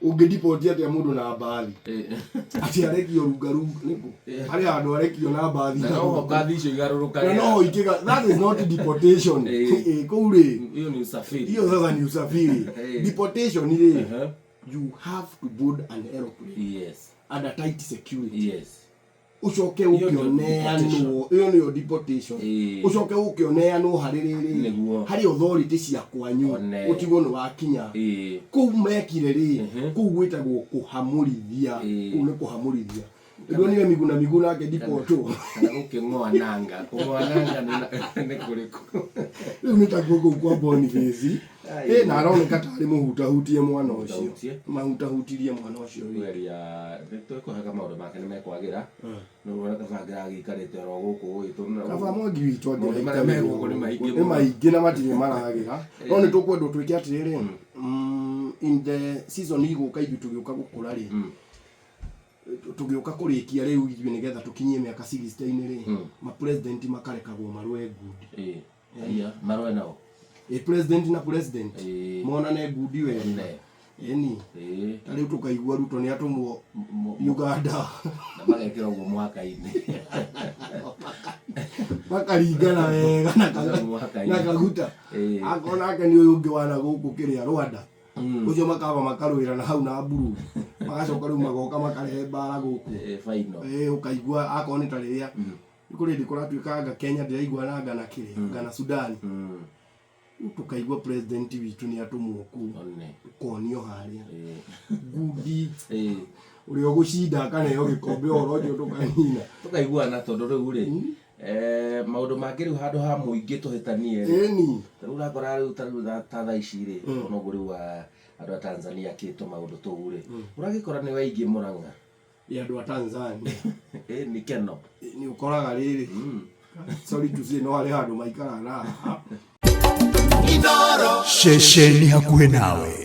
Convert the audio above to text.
Ũngĩdeport atĩa mũndũ na mbathi? Atĩ arekio rungarunga nĩkũ? Harĩ handũ arekio na mbathi. Na noho mbathi icio Na igarũrũkagĩra. noho ikĩga, that is not deportation. Kũu rĩ, Hiyo ni usafiri. Hiyo sasa ni usafiri. Deportation rĩ, you have to board an aeroplane under tight security, ũcoke Hiyo ndio ũkĩoneanwo, ĩyo nĩyo deportation. Ũcoke ũkĩoneanwo harĩ rĩrĩ, harĩ authority cia kwanyu. Ũtigwo nĩ wakinya kũu mekire rĩ, kũu gwĩtagwo kũhamũrithia. Kũu nĩ kũhamũrithia. Ndionire Miguna Miguna akĩdipotwo. Kana gũkĩng'oa nanga. Kũng'oa nanga nĩ kũrĩkũ? Rĩu nĩ taguo kũu kwa Boniface. Ai. Ĩ, na aroneka tarĩ mũhutahutie mwana ũcio. Mũhutahutie. Mahutahutirie mwana ũcio rĩ. Kweria nĩ twĩkũhaka maũndũ make nĩ mekwagĩra. No ũrona kaba angĩikarĩte oro gũkũ ĩ Kaba Mwangi witũ Maũndũ marĩa me gũkũ nĩ maingĩ nĩ mũno. Maingĩ na matirĩ maragĩra, no nĩ tũkwendwo twĩke atĩrĩrĩ, in the season igũka, ithuĩ tũgĩũka gũkũra rĩ, tũgĩũka kũrĩkia rĩu ithuĩ nĩgetha tũkinyie mĩaka 60-inĩ rĩ, ma president makarekagwo marũe ngundi. Ĩ, aya marũe nao. Ĩ, president na president monane ngundi wega. Ĩni. Ta rĩu tũkaigua Ruto nĩ atũmwo Uganda. Na magekĩra ũguo mwaka-inĩ. Makaringana wega na Mwaka-inĩ. Na kaguta. Akorwo nake nĩ ũyũ ũngĩ wana gũkũ kĩrĩa Rwanda, ũcio makaba makarũĩra na hau na mburu, magacoka rĩu magoka makarehe mbara gũkũ. Ĩ, final. Ĩ, ũkaigua akorwo nĩ ta rĩrĩa nĩ kũrĩ hĩndĩ kũratuĩka anga Kenya ndĩraiguana anga na kĩrĩa, anga na Sudan. Rĩu tũkaigua president witũ nĩ atũmwo kũu. Ũkonio harĩa ngundi, ũrĩa ũgũcinda akaneo gĩkombe, ũhoro ũcio tũkanina. Tũkaiguana tondũ rĩu rĩ, maũndũ mangĩ rĩu handũ ha mũingĩ tũhĩtanie rĩ, ta rĩu ũrakora rĩu ta rĩu ta thaa ici rĩ, ona ũguo rĩu andũ a Tanzania kĩtũ maũndũ tũu rĩ, ũragĩkora nĩ waingĩ Mũrang'a. Ĩ, andũ a Tanzania. Ĩ, nĩ keno. Nĩ ũkoraga rĩrĩ, sorry to say, no harĩ handũ maikaraga na haha. Ceceni hakuhĩ nawe.